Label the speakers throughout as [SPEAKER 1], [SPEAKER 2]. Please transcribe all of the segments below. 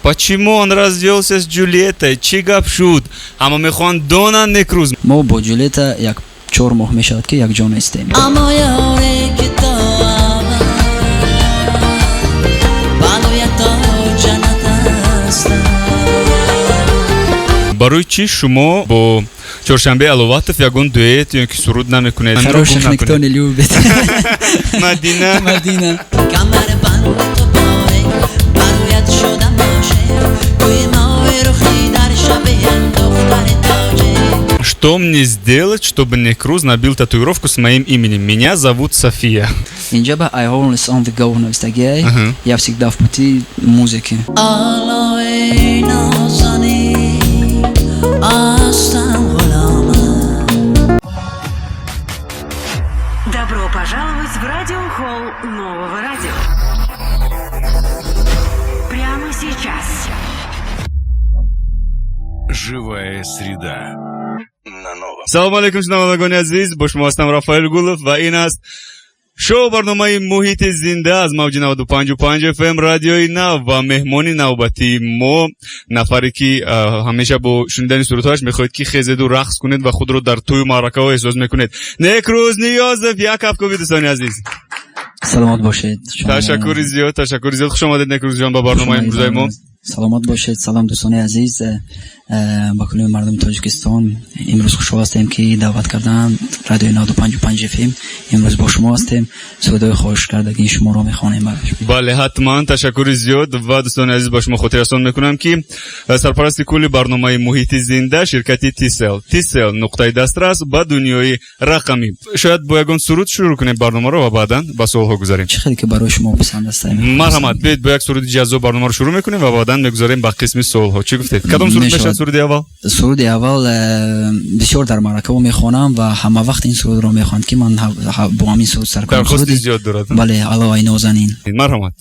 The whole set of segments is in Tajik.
[SPEAKER 1] Почему он развелся с Джульеттой? Чӣ гап шуд? Ҳама мехоҳанд донанд, Некрӯз.
[SPEAKER 2] Мо бо Ҷулета як 4 моҳ мешавад, ки якҷо нестем.
[SPEAKER 3] Аммо ёре ки то абад балоя то ҷаннат ҳастам.
[SPEAKER 1] Барои чӣ шумо бо Чоршанбе Аловатов ягон дуэт ё ки суруд намекунед?
[SPEAKER 2] Хороших никто не любит.
[SPEAKER 1] Мадина.
[SPEAKER 2] Мадина.
[SPEAKER 3] Камарбанди ту пора, бароят шудам ошиқ, гӯи моҳи рухӣ дар шабиям, духтари тоҷик.
[SPEAKER 1] Что мне сделать, чтобы Некруз набил татуировку с моим именем? Меня зовут София.
[SPEAKER 2] Инҷа ба I always on the go навистагиай. Я всегда в пути музыки.
[SPEAKER 3] Аллои нозанин, астам ғуломат.
[SPEAKER 4] Добро пожаловать в радиохолл нового радио. Прямо сейчас.
[SPEAKER 5] Живая среда. На новом.
[SPEAKER 1] Салому алейкум, шунавандагони азиз, бо шумо ҳастам Рафаэл Гулов ва ин аст шоу барномаи «Муҳити зинда» аз мавҷи 95,5 FM Радиои Нав. Ва меҳмони навбатии мо нафаре, ки ҳамеша бо шунидани сурудҳояш мехоҳед, ки хезеду рақс кунед ва худро дар тӯю маъракаҳо эҳсос мекунед. Некрӯз Ниёзов, як кафкӯби, дӯстони азиз.
[SPEAKER 2] Саломат бошед.
[SPEAKER 1] Ташаккури зиёд, ташаккури зиёд. Хуш омадед, Некрӯзҷон, ба барномаи имрӯзаи мо.
[SPEAKER 2] Саломат бошед. Салом, дӯстони азиз, ба кулли мардуми Тоҷикистон. Имрӯз хушҳол ҳастем, ки даъват карданд радиои 95,5 FM. Имрӯз бо шумо ҳастем, сурудҳои хоҳишкардагии шуморо мехонем барои шумо.
[SPEAKER 1] Бале, ҳатман, ташаккури зиёд. Ва дӯстони азиз, ба шумо хотиррасон мекунам, ки сарпарасти кулли барномаи «Муҳити зинда» ширкати Тисел. Тисел — нуқтаи дастрас ба дунёи рақамӣ. Шояд бо ягон суруд шурӯъ кунем барномаро ва баъдан ба суолҳо гузарем.
[SPEAKER 2] Чӣ хеле ки барои шумо писанд аст.
[SPEAKER 1] Марҳамат, биёед, бо як суруди ҷаззоб барномаро шурӯъ мекунем ва баъдан мегузарем ба қисми суолҳо. Чӣ гуфтед, кадом суруд мешавад суруди аввал?
[SPEAKER 2] Суруди аввал бисёр дар маъракаҳо мехонам ва ҳама вақт ин сурудро мехонанд, ки ман бо ҳамин суруд сар кунам.
[SPEAKER 1] Дархости зиёд дорад.
[SPEAKER 2] Бале, «Алло, ай нозанин».
[SPEAKER 1] Марҳамат.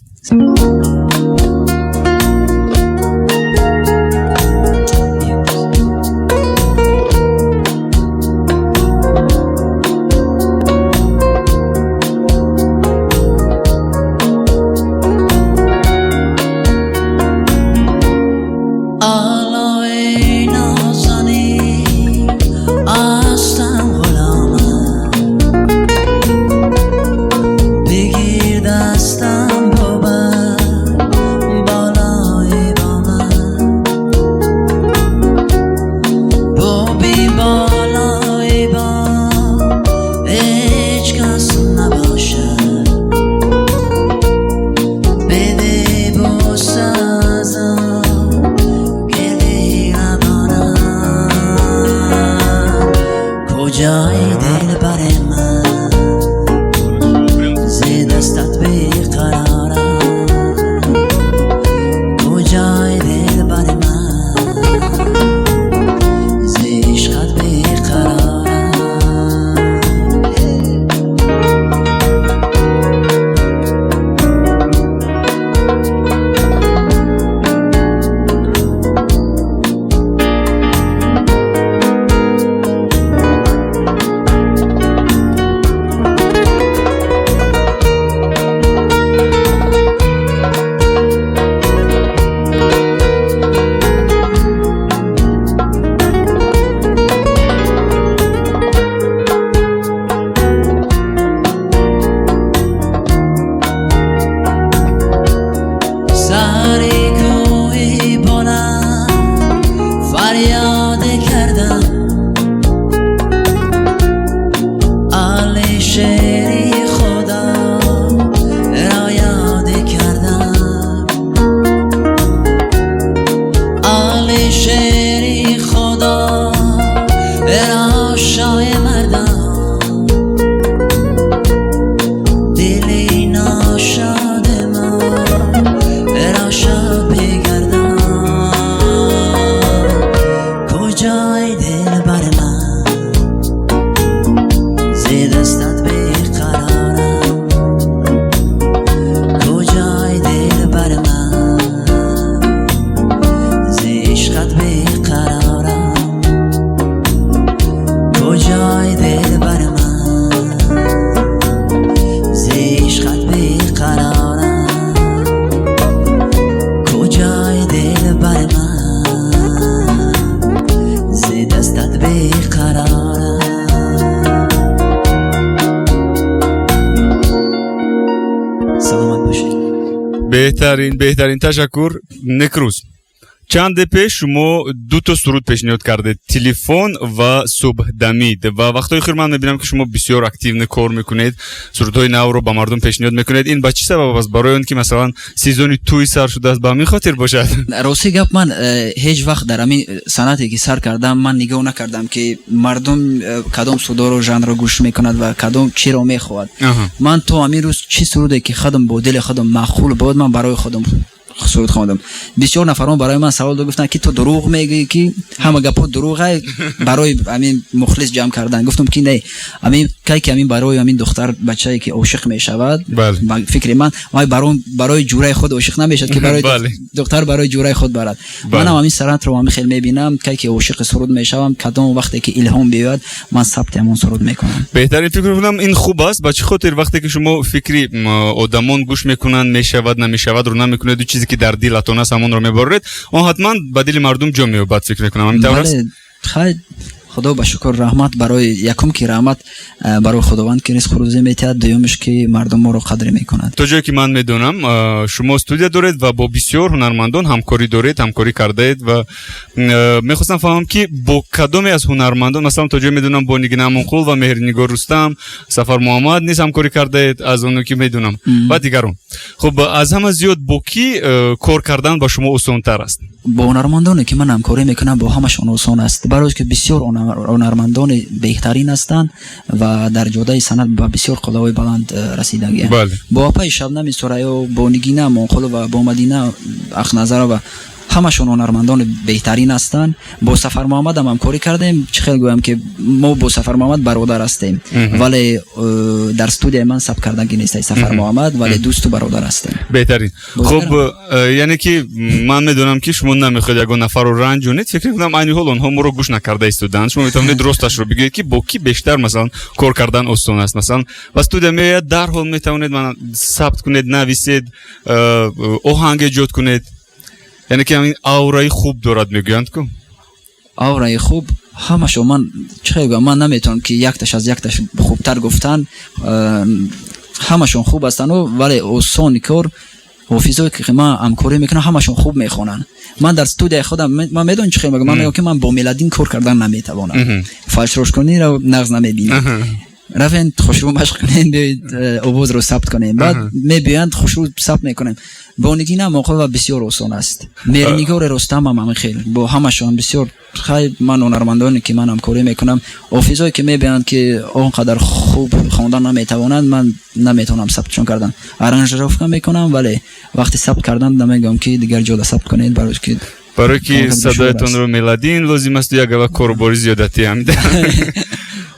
[SPEAKER 3] Аллои нозанин, астам ғуломат, бигир дастам, бобар.
[SPEAKER 1] Беҳтарин, беҳтарин, ташаккур. Некрӯз, чанде пеш шумо дуто суруд пешниҳод кардед, «Телефон» ва «Субҳдамид», ва вақтҳои охир ман мебинам, ки шумо бисёр активно кор мекунед, сурудҳои навро ба мардум пешниҳод мекунед. Ин ба чӣ сабаб аст? Барои он ки, масалан, сезони тӯй сар шудааст, ба ҳамин хотир бошад?
[SPEAKER 2] Рости гап, ман ҳеҷ вақт дар ҳамин санъате ки сар кардам, ман нигоҳ накардам, ки мардум кадом сурудҳоро, жанрро гӯш мекунад ва кадом чиро мехоҳад. Ман то ҳамин рӯз чӣ суруде ки худам бо дили худам маъқул буд, ман барои худам суруд хондам. Бисёр нафарон барои ман савол гуфтанд, ки ту дурӯғ мегӯӣ, ки ҳама гапҳо дурӯғ, барои ҳамин мухлис ҷамъ кардан. Гуфтам, ки не, ҳамин кай ки ҳамин барои ҳамин духтар бачае ки ошиқ мешавад, ба фикри ман, вай барои ҷураи худ ошиқ намешавад, ки барои духтар, барои ҷураи худ барад. Манам ҳамин санъатро ҳамин хел мебинам. Кай ки ошиқи суруд мешавам, кадом вақте ки илҳом биёяд, ман сабти ҳамон суруд мекунам.
[SPEAKER 1] Беҳтарин, фикр мекунам, ин хуб аст. Ба чӣ хотир? Вақте ки шумо фикри одамон гӯш мекунанд, мешавад, намешавад, рӯ намекунеду чизе ки дар дилатон аст, ҳамонро мебароред, он ҳатман ба дили мардум ҷо меёбад, фикр мекунам, ҳамин тавр аст?
[SPEAKER 2] Хай, худо ба шукр, раҳмат барои якум, ки раҳмат барои Худованд, ки ризқу рӯзӣ метиҳад, дуюмаш, ки мардум моро қадр мекунад.
[SPEAKER 1] То ҷое ки ман медонам, шумо студия доред ва бо бисёр ҳунармандон ҳамкорӣ доред, ҳамкорӣ кардаед, ва мехостам фаҳмам, ки бо кадоме аз ҳунармандон, масалан, то ҷое медонам, бо Нигина Амонқул ва Меҳрнигор Рустам, Сафар Муҳаммад низ ҳамкорӣ кардаед, аз оно ки медонам, ва дигарон. Хуб, аз ҳама зиёд бо кӣ кор кардан ба шумо осонтар аст?
[SPEAKER 2] Бо ҳунармандоне ки ман ҳамкорӣ мекунам, бо ҳамашон осон аст, барои ки бисёр ҳунармандони беҳтарин ҳастанд ва дар ҷодаи санъат ба бисёр қуллаҳои баланд расидагианд. Бо апаи Шабнами Сурайё, бо Нигина Амонқулова, бо Мадина Ақназарова, ҳамашон ҳунармандони беҳтарин ҳастанд. Бо Сафар Муҳаммадам ҳамкорӣ кардем. Чӣ хел гӯям, ки мо бо Сафар Муҳаммад бародар ҳастем, вале дар студияи ман сабт кардагӣ нестай Сафар Муҳаммад, вале дӯсту бародар ҳастем.
[SPEAKER 1] Беҳтарин. Хуб, яъне ки ман медонам, ки шумо намехоҳед ягон нафарро ранҷонед. Фикр мекунам, айни ҳол онҳо моро гӯш накарда истодаанд. Шумо метавонед росташро бигӯед, ки бо кӣ бештар, масалан, кор кардан осон аст. Масалан, ба студия меояд, дарҳол метавонед сабт кунед, нависед, оҳанг эҷод кунед, яъне ки ҳамин аураи хуб дорад, мегӯянд ку.
[SPEAKER 2] Аураи хуб ҳамашо, ман чӣ хел гӯям, ман наметавонам, ки якташ аз якташ хубтар гуфтан. Ҳамашон хуб ҳастану, вале осони кор ҳофизое ки ман ҳамкорӣ мекунам, ҳамашон хуб мехонанд. Ман дар студияи худам, ман медонам, чӣ хел мегӯям, ман мегӯям, ки ман бо Меладин кор кардан наметавонам, фальшрошкуниро нағз намебинам. Равен, хушрӯ машқ кунем, биёед, овозро сабт кунем. Баъд мебиёянд, хушрӯ сабт мекунем. Бо Нигина Амонқулова бисёр осон аст, Меҳрнигори Рустамам ҳамин хел, бо ҳамашон бисёр хай. Ман ҳунармандоне ки ман ҳамкорӣ мекунам, ҳофизое ки мебиёянд, ки он қадар хуб хондан наметавонанд, ман наметавонам сабтшон кардан. Аранжировка мекунам, вале вақти сабт кардан намегӯям, ки дигар ҷода сабт кунед, барои ки
[SPEAKER 1] барои ки садоятонро Меладин лозим асту як гала корубори зиёдатӣ ҳам.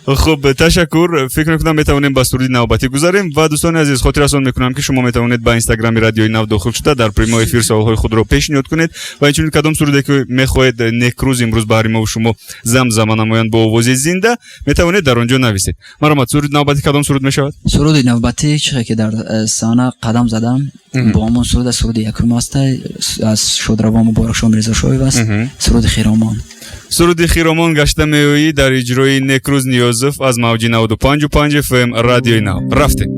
[SPEAKER 1] Хуб, ташаккур. Фикр мекунам, метавонем ба суруди навбатӣ гузарем. Ва, дӯстони азиз, хотиррасон мекунам, ки шумо метавонед ба инстаграми Радиои Нав дохил шуда, дар прямой эфир саволҳои худро пешниҳод кунед ва инчунин кадом суруде ки мехоҳед Некрӯз имрӯз баҳри мову шумо замзама намоянд бо овози зинда, метавонед дар он ҷо нависед. Марҳамат, суруди навбатӣ кадом суруд мешавад?
[SPEAKER 2] Суруди навбатӣ, чихе ки дар саҳна қадам задам, бо ҳамон суруда, суруди якум аст, аз шодравон Муборакшо Мирзошоев аст, суруди «Хиромон».
[SPEAKER 1] Суруди «Хиромон гашта меоӣ» дар иҷрои Некрӯз Ниёзов аз мавҷи 95,5 ФМ Радиои Нав. Рафтем.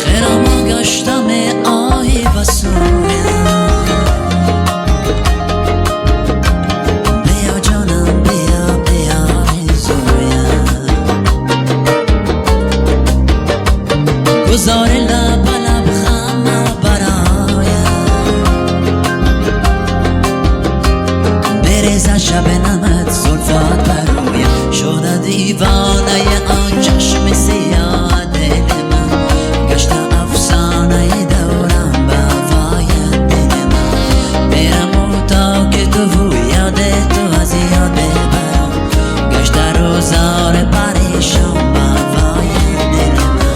[SPEAKER 3] Хиромон гашта меоӣ ба сӯям, биё, ҷонам, биё, биё, орзуям. Гузори лаб ба лаб хама бароям, береза шаби намат зулфот бароям. Шуда девонаи он чашми сиёҳ дили ман, гашта афсонаи давран ба ҳавои дили ман. Мераму то ки туву ёди ту аз ёд бибарам, гашта рӯзор парешон ба ҳавои дили ман.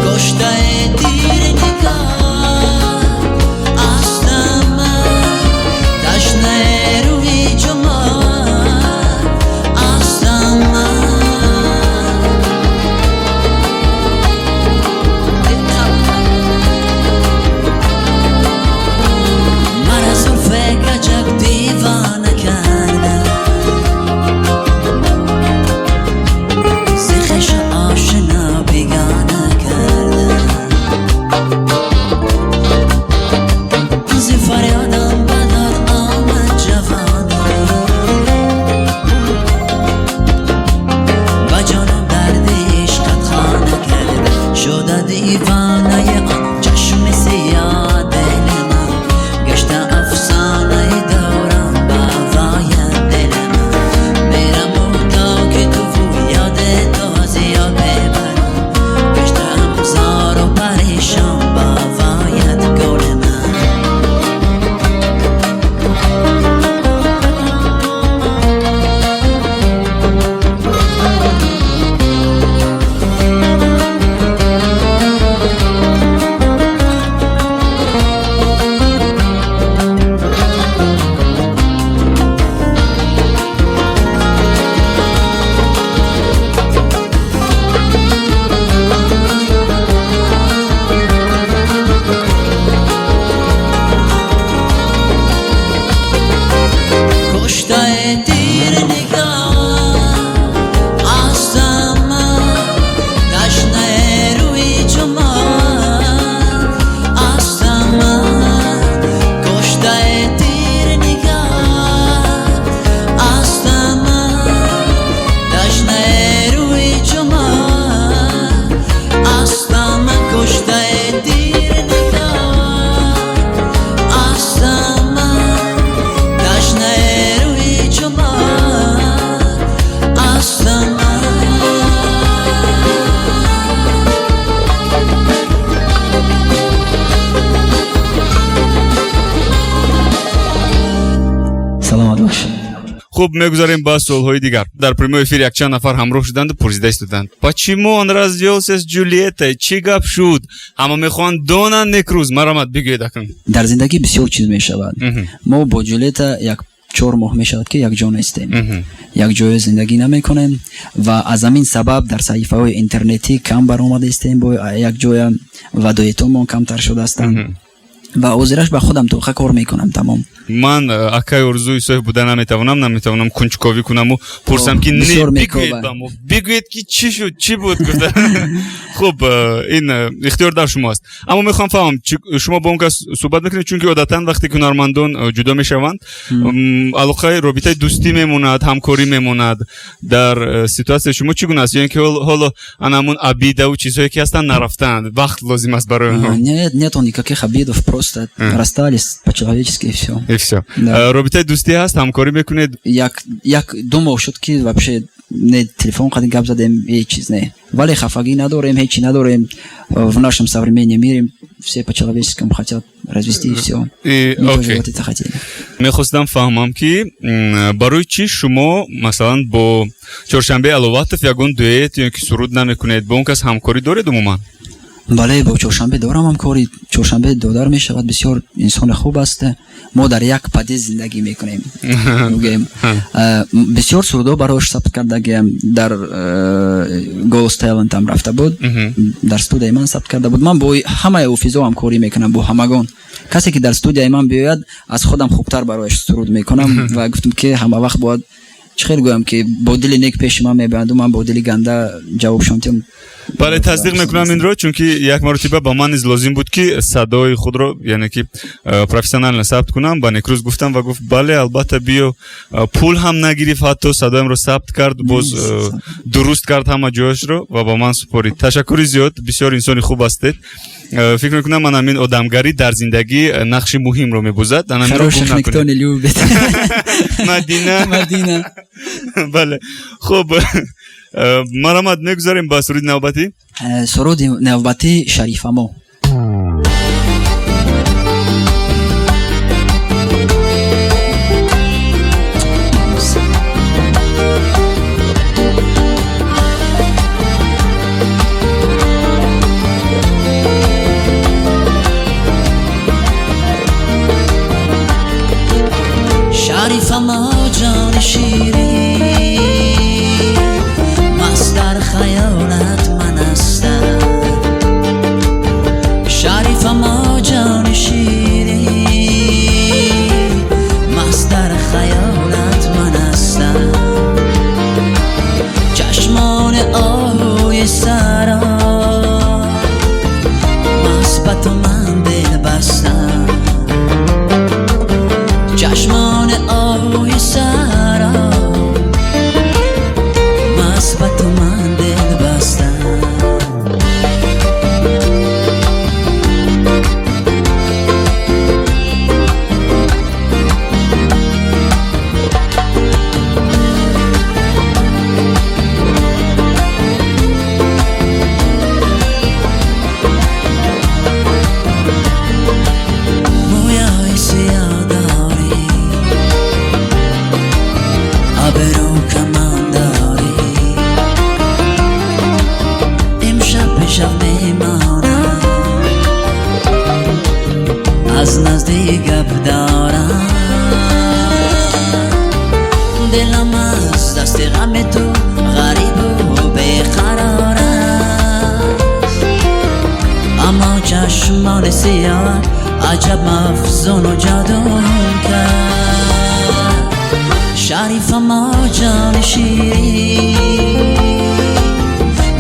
[SPEAKER 3] Куштаи тири нигоҳ астам ман.
[SPEAKER 2] Саломат бош.
[SPEAKER 1] Хуб, мегузарем ба суолҳои дигар. Дар прямой эфир якчанд нафар ҳамроҳ шуданду пурсида истоданд: почему он развелся с Джульеттой, чӣ гап шуд? Ҳама мехоҳанд донанд. Некрӯз, марҳамат, бигӯед акнун.
[SPEAKER 2] Дар зиндагӣ бисёр чиз мешавад. Мо бо Ҷулета як 4 моҳ мешавад, ки якҷо нестем, якҷоя зиндагӣ намекунем ва аз ҳамин сабаб дар саҳифаҳои интернетӣ кам баромада истем бо якҷоя ва дуэтомон камтар шудаастанд ва ҳозираш ба худам тоқа кор мекунам, тамом.
[SPEAKER 1] Ман акаи Орзу Исоев буда наметавонам кунҷковӣ кунаму пурсам, ки не, бигӯед, ба мо бигӯед, ки чӣ шуд, чӣ буд гуфта. Хуб, ин ихтиёр дар шумо аст, аммо мехоҳам фаҳмам, шумо бо он кас суҳбат мекунед? Чунки одатан вақте ки ҳунармандон ҷудо мешаванд, алоқаи робитаи дӯстӣ мемонад, ҳамкорӣ мемонад. Дар ситуатсияи шумо чӣ гуна аст? Ё ин ки ҳоло ана ҳамун обидаву чизҳое ки ҳастанд, нарафтаанд, вақт лозим аст барои онҳо?
[SPEAKER 2] Нет, нету никаких обидов, просто расстались по-человечески, и всё.
[SPEAKER 1] И всё. Робитаи дӯстӣ ҳаст, ҳамкорӣ мекунед?
[SPEAKER 2] Як 2 моҳ шуд, ки вообще не телефон қадим гап задем, ҳеҷ чиз не, вале хафагӣ надорем, ҳеҷ чи надорем. В нашем современном мире все по-человеческому хотят развести, и всё. Мы тоже вот это хотели.
[SPEAKER 1] Мехостам фаҳмам, ки барои чӣ шумо, масалан, бо Чоршанбе Аловатов ягон дуэт ё ки суруд намекунед? Бо он кас ҳамкорӣ доред умуман?
[SPEAKER 2] Бале, бо Чоршанбе дорам ҳамкорӣ. Чоршанбе додар мешавад, бисёр инсони хуб аст. Мо дар як подъезд зиндагӣ мекунем, мегӯем. Бисёр сурудҳо барош сабт кардагиам. Дар Голос Талентам рафта буд, дар студияи ман сабт карда буд. Ман бо ҳамаи офизо ҳамкорӣ мекунам, бо ҳамагон. Касе ки дар студияи ман биёяд, аз худам хубтар барояш суруд мекунам. Ва гуфтам, ки ҳама вақт бояд, чӣ хел гӯям, ки бо дили нек пеши ман мебиянду ман бо дили ганда ҷавобшон тиём.
[SPEAKER 1] Бале, тасдиқ мекунам инро, чунки як маротиба ба ман низ лозим буд, ки садои худро, яъне ки профессионально сабт кунам. Ба Некрӯз гуфтам ва гуфт: бале, албатта, биё. Пул ҳам нагирифт, ҳатто садоямро сабт кард, боз дуруст кард ҳама ҷояшро ва ба ман супорид. Ташаккури зиёд, бисёр инсони хуб ҳастед. Фикр мекунам, ман ҳамин одамгарӣ дар зиндагӣ нақши муҳимро мебозад.
[SPEAKER 2] Хороших никто не любит.
[SPEAKER 1] Мадина.
[SPEAKER 2] Мадина.
[SPEAKER 1] Бале, хуб, марҳамат, мегузарем ба суруди навбатӣ.
[SPEAKER 2] Суруди навбатӣ «Шарифамо».
[SPEAKER 3] Шарифамо, ҷони ширин, маст дар хаёлат ман ҳастам. Шарифамо, ҷони ширин, маст дар хаёлат ман ҳастам. Чашмони оҳуи саро, маст ба ту ман дил бастам. Чашмони оҳуи саро, маст ба ту ман дил бастам. Мӯяи сиёҳ дорӣ, обрӯ камон дорӣ, имшаб бишав мемонам, аз наздик гап дорам. Дилам аз дасти ғами ту ғарибу беқарор аст, аммо чашмони сиёҳ аҷаб мафзуну ҷодум кард. Шарифамо, ҷони ширин,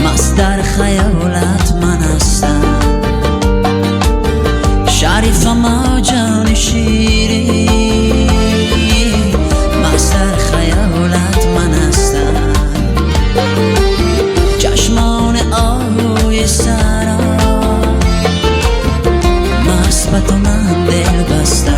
[SPEAKER 3] маст дар хаёлат ман ҳастам. Шарифамо, ҷони ширин, маст дар хаёлат ман ҳастам. Чашмони оҳуи саро, маст ба ту ман дил бастам.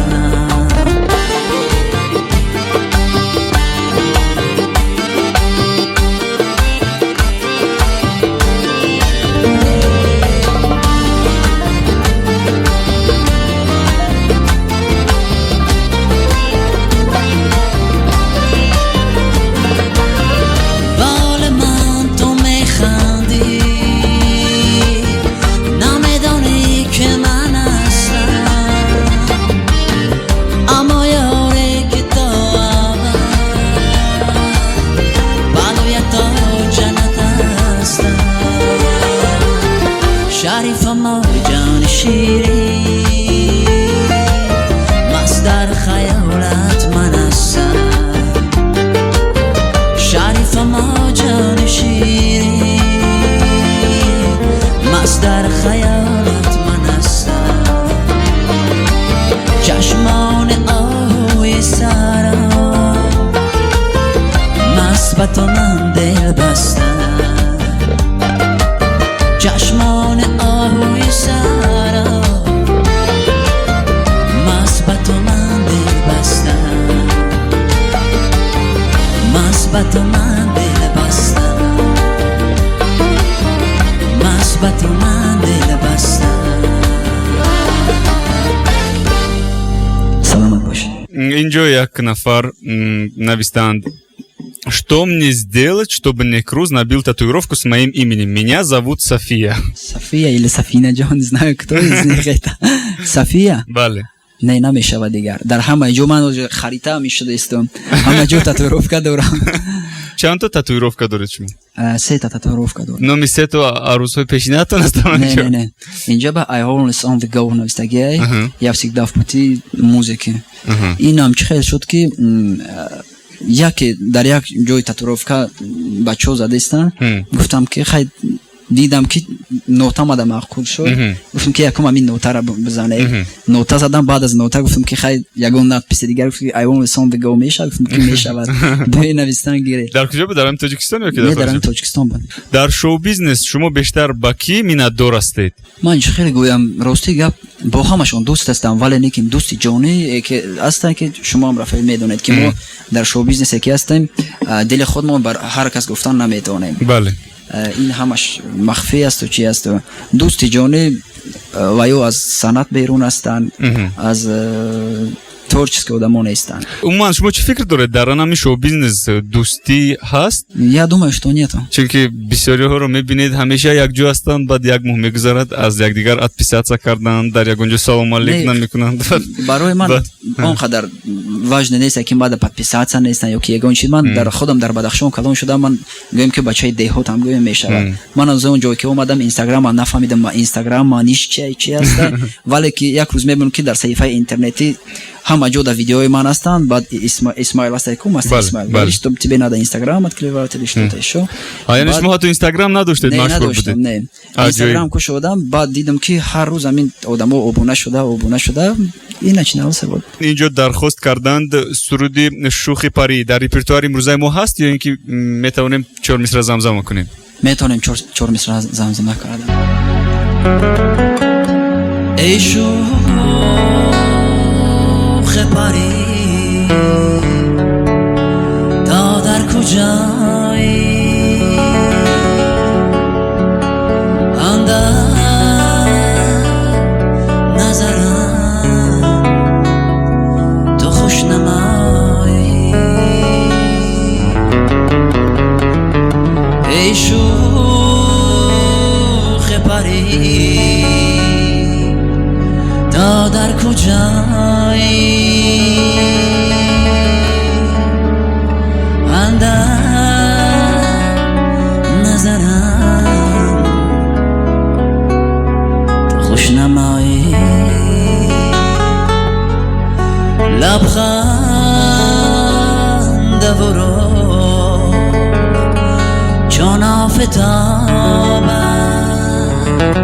[SPEAKER 3] Ба ту ман дил бастам. Чашмони оҳуи саҳро, маст ба ту ман дил бастам, маст ба ту ман дил бастам, маст ба ту ман дил бастам.
[SPEAKER 2] Саломат бошед.
[SPEAKER 1] Инҷо як нафар навистанд: «Что мне сделать, чтобы Некруз набил татуировку с моим именем? Меня зовут София».
[SPEAKER 2] София или Сафина ҷон, не знаю, кто из них это. София?
[SPEAKER 1] Бале.
[SPEAKER 2] Не, намешавад дигар. Дар ҳама ҷо ман харита мешудаистам. Ҳама ҷо татуировка дорам.
[SPEAKER 1] Чанд то татуировка доред шумо?
[SPEAKER 2] Сета татуировка дорам.
[SPEAKER 1] Номи сето арӯсҳои пешинатон аст?
[SPEAKER 2] Не, не, не. Инҷа ба I always on the go навистагиай. Я всегда в пути музыки. Инам чӣ хел шуд, ки яке дар як ҷои татуировка бачаҳо задаистанд. Гуфтам, ки хай, дидам, ки нота мада маъқул шуд. Гуфтам, ки якум ҳамин нотаро бизанед. Нота задам, баъд аз нота гуфтам, ки хай, ягон надписи дигар. Гуфтам, ки I always on the go мешавад? Гуфтам, ки мешавад. Бе навистан гире.
[SPEAKER 1] Дар куҷо буд? Дар ҳамин Тоҷикистон ё ки
[SPEAKER 2] Не, дар ҳамин Тоҷикистон буд.
[SPEAKER 1] Дар шоу-бизнес шумо бештар ба кӣ миннатдор ҳастед?
[SPEAKER 2] Ман чӣ хеле гӯям, рости гап, бо ҳамашон дӯст ҳастам, вале лекин дӯсти ҷонӣ ки ҳастанд, ки шумо ҳам, Рафаэл, медонед, ки мо дар шоу-бизнесе ки ҳастем, дили худмон бар ҳар кас гуфтан наметавонем. Ин ҳамаш махфӣ асту чи асту. Дӯсти ҷонӣ ва ё аз санъат берун ҳастанд, аз творческий одамо нестанд.
[SPEAKER 1] Умуман, шумо чӣ фикр доред, дар ҳамин шоу-бизнес дӯстӣ ҳаст?
[SPEAKER 2] Я думаю, что нету.
[SPEAKER 1] Чунки бисёриҳоро мебинед, ҳамеша якҷо ҳастанд, баъд як моҳ мегузарад, аз якдигар отписаться карданд, дар ягон ҷо салому алейк намекунанд.
[SPEAKER 2] Барои ман он қадар важно нест, ки баъда подписаться нестанд ё ки ягон чиз. Ман дар худам дар Бадахшон калон шудам, ман гӯем, ки бачаи деҳотам гӯем мешавад. Ман аз он ҷое ки омадам, Инстаграма нафаҳмидам, Инстаграм маъниш чи аст, вале ки як рӯз мебинам, ки дар саҳифаи интернетӣ ҳама ҷо дар видеои ман ҳастанд. Баъд Исмаил аст, ку мастер Исмаил, что тебе надо Инстаграм открывать или что-то ещё.
[SPEAKER 1] Яъне шумо ҳатто Инстаграм надоштед, машҳур будед?
[SPEAKER 2] Не, Инстаграм кушодам, баъд дидам, ки ҳар рӯз ҳамин одамо обуна шуда, обуна шуда, и начинался вот.
[SPEAKER 1] Инҷо дархост карданд суруди «Шӯхи парӣ». Дар репертуари имрӯзаи мо ҳаст ё ин ки метавонем чор мисра замзама кунем?
[SPEAKER 2] Метавонем чор мисра замзама кардам.
[SPEAKER 3] Эй шӯхи парӣ, то дар куҷоӣ? Андар назарам ту хуш намоӣ. Эй шӯхи парӣ, то дар куҷоӣ? Андар назарам ту хуш намоӣ. Лабхандаву рух чун офтоб аст,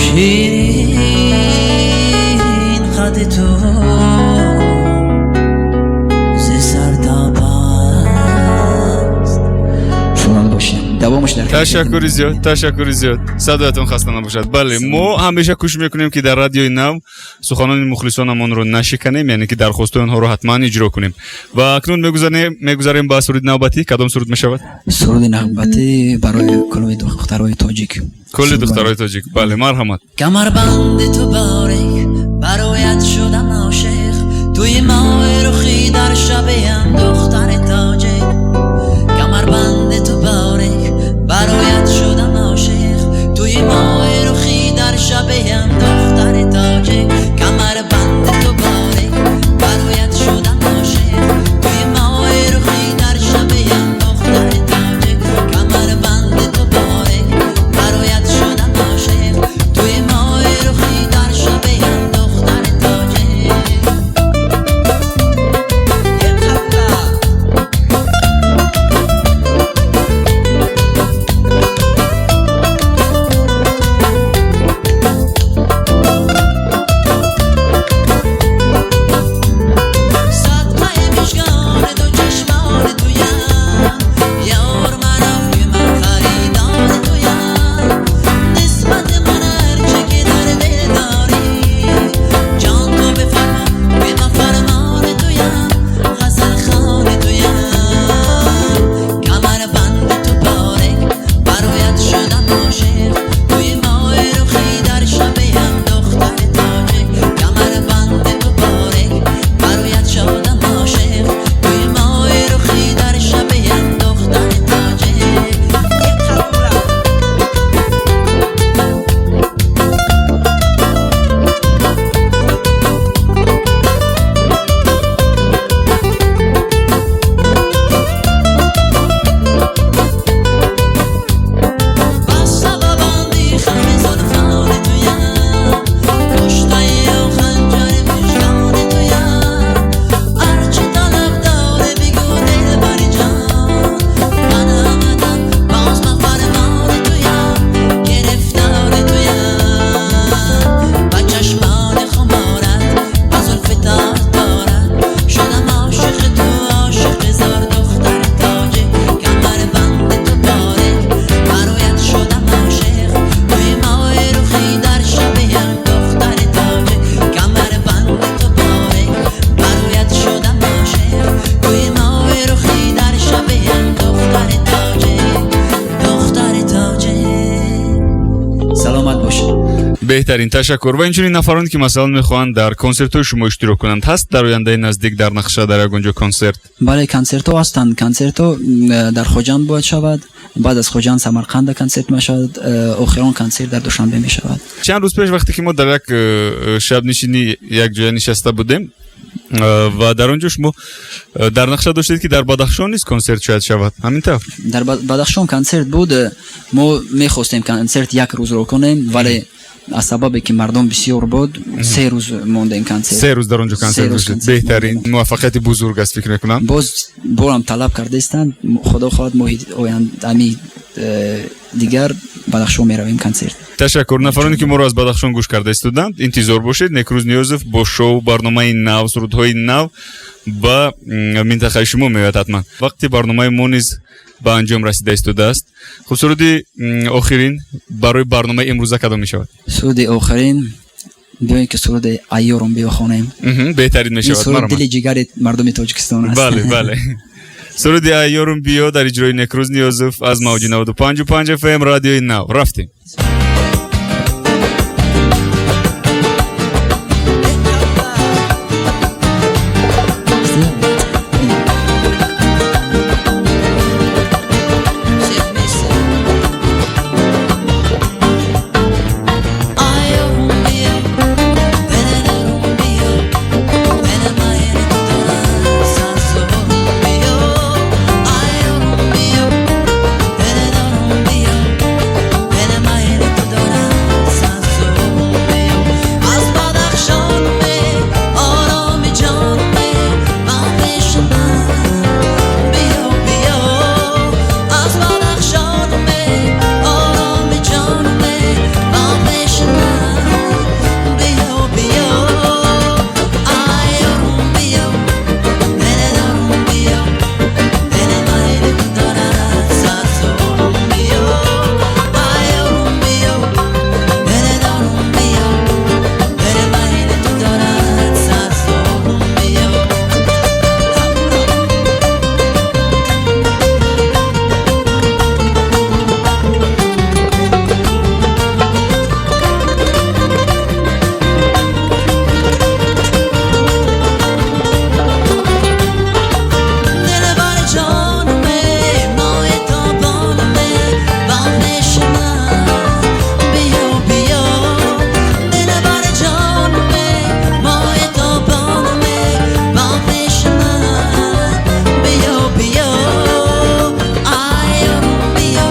[SPEAKER 3] ширин қади ту зи сар то по аст.
[SPEAKER 2] Саломат бошед, давомаш дар
[SPEAKER 1] Ташаккури зиёд, ташаккури зиёд, садоятон хаста набошад. Бале, мо ҳамеша кӯшиш мекунем, ки дар Радиои Нав суханони мухлисонамонро нашиканем, яъне ки дархостҳои онҳоро ҳатман иҷро кунем. Ва акнун мегузарем ба суруди навбатӣ. Кадом суруд мешавад?
[SPEAKER 2] Суруди навбатӣ барои кулли духтарои тоҷик.
[SPEAKER 1] Кулли духтарои тоҷик, бале, марҳамат.
[SPEAKER 3] Камарбанди ту борик, бароят шудам ошиқ, туи моҳи рухӣ дар шабеам духтари тоҷик. Камарбанди ту борик, бароят шудам ошиқ, туи моҳи рухӣ дар шабеам духтари тоҷик. Камарбанди ту борик, бароят шудам ошиқ, туи моҳи рухӣ дар шабеам духтари тоҷик. Камарбанди ту борик, бароят шудам ошиқ, туи моҳи рухӣ дар шабеам духтари тоҷик.
[SPEAKER 1] Беҳтарин, ташаккур. Ва инчунин нафароне, ки масалан мехоҳанд дар консертҳои шумо иштирок кунанд, ҳаст дар ояндаи наздик дар нақша дар ягон ҷо консерт?
[SPEAKER 2] Бале, консертҳо ҳастанд. Консертҳо дар Хоҷанд бояд шавад, баъд аз Хоҷанд Самарқанда консерт мешавад, охирон консерт дар Душанбе мешавад.
[SPEAKER 1] Чанд рӯз пеш, вақте ки мо дар як шабнишинӣ якҷоя нишаста будем ва дар он ҷо шумо дар нақша доштед, ки дар Бадахшон низ консерт шояд шавад, ҳамин тавр?
[SPEAKER 2] Дар Бадахшон консерт буд. Мо мехостем консерт як рӯзро кунем, вале аз сабабе ки мардум бисёр буд, 3 рӯз мондем консерт.
[SPEAKER 1] 3 рӯз дар он ҷо консерт
[SPEAKER 2] 3 рӯз
[SPEAKER 1] доштед.
[SPEAKER 2] консерт
[SPEAKER 1] Беҳтарин
[SPEAKER 2] мондем.
[SPEAKER 1] Муваффақияти бузург аст, фикр мекунам.
[SPEAKER 2] Боз борам талаб кардаистанд. Худо хоҳад, моҳи оянд ами дигар Бадахшон меравем консерт.
[SPEAKER 1] Ташаккур. Нафароне, ки моро аз Бадахшон гӯш карда истоданд, интизор бошед: Некрӯз Ниёзов бо шоу барномаи нав, сурудҳои нав ба минтақаи шумо меояд ҳатман. Вақти барномаи мо низ ба анҷом расида истодааст. Хуб, суруди охирин барои барномаи имрӯза кадом мешавад?
[SPEAKER 2] Суруди охирин, биёем ки суруди «Айёрум биё» хонем.
[SPEAKER 1] Беҳтарин
[SPEAKER 2] Ин
[SPEAKER 1] мешавад.
[SPEAKER 2] суруд
[SPEAKER 1] Марҳамат.
[SPEAKER 2] дили ҷигари мардуми Тоҷикистон аст.
[SPEAKER 1] Бале, суруди «Айёрум биё» дар иҷрои Некрӯз Ниёзов аз мавҷи 95,5 ФМ Радиои Нав. Рафтем.
[SPEAKER 3] Айёрум биё, дилдорум биё, дили майли ту дорад сарзорум биё. Айёрум биё, дилдорум биё, дили майли ту дорад сарзорум биё. Аз Бадахшон ме, ороми ҷон ме, ба пеши ман биё, биё. Аз Бадахшон ме, ороми ҷон ме, ба пеши ман биё, биё. Айёрум биё, дилдорум биё, дили майли ту дорад сарзорум биё. Айёрум биё, дилдорум биё, дили майли ту дорад сарзорум биё. Дилбар ҷонме, моҳи тобонме, ба пеши ман биё, биё. Дилбар ҷонме, моҳи тобонме, ба пеши ман биё, биё. Айёрум биё,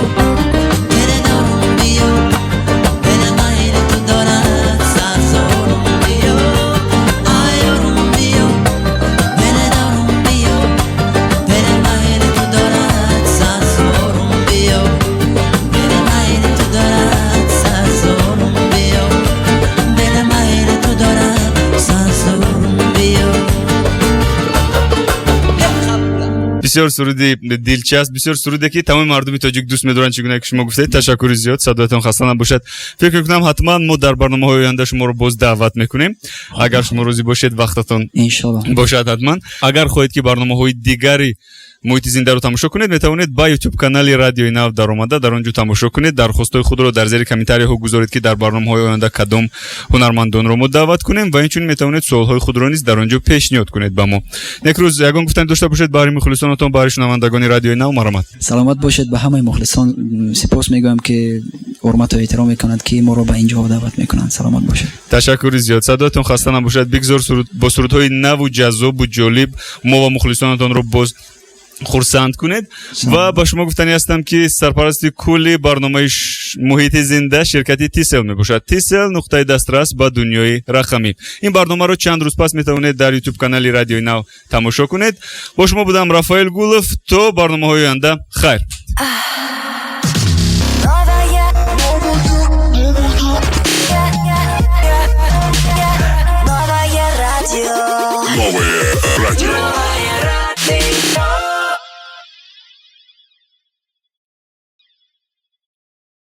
[SPEAKER 3] дилдорум биё, дили майли ту дорад сарзорум биё. Айёрум биё, дилдорум биё, дили майли ту дорад сарзорум биё. Дили майли ту дорад сарзорум биё. Дили майли ту дорад сарзорум биё.
[SPEAKER 1] Бисёр суруди дилчасп, бисёр суруде, ки тамоми мардуми тоҷик дӯст медоранд, чӣ гуна ки шумо гуфтед. Ташаккури зиёд, садоятон хаста набошад. Фикр мекунам, ҳатман мо дар барномаҳои оянда шуморо боз даъват мекунем, агар шумо розӣ бошед, вақтатон
[SPEAKER 2] Иншолло.
[SPEAKER 1] бошад ҳатман. Агар хоҳед, ки барномаҳои дигари Муҳити зиндаро тамошо кунед, метавонед ба Ютуб канали Радиои Нав даромада, дар он ҷо тамошо кунед. Дархостҳои худро дар зери комментарияҳо гузоред, ки дар барномаҳои оянда кадом ҳунармандонро мо даъват кунем, ва инчунин метавонед суолҳои худро низ дар он ҷо пешниҳод кунед ба мо. Некрӯз, ягон гуфтани дошта бошед баҳри мухлисонатон, баҳри шунавандагони Радиои Нав, марҳамат.
[SPEAKER 2] Саломат бошед. Ба ҳамаи мухлисон сипос мегӯям, ки ҳурмату эҳтиром мекунанд, ки моро ба ин ҷо даъват мекунанд. Саломат бошед.
[SPEAKER 1] Ташаккури зиёд, садоятон хаста набошад. Бигзор бо сурудҳои наву ҷаззобу ҷолиб мо ва мухлисонатонро боз хурсанд кунед. Ва ба шумо гуфтанӣ ҳастам, ки сарпарасти кулли барномаи Муҳити зинда ширкати Тисел мебошад. Тисел — нуқтаи дастрас ба дунёи рақамӣ. Ин барномаро чанд рӯз пас метавонед дар Ютуб канали Радиои Нав тамошо кунед. Бо шумо будам Рафаэл Гулов. То барномаҳои оянда хайр.
[SPEAKER 6] Новое, новое радио.
[SPEAKER 5] Новое радио.
[SPEAKER 6] Новое.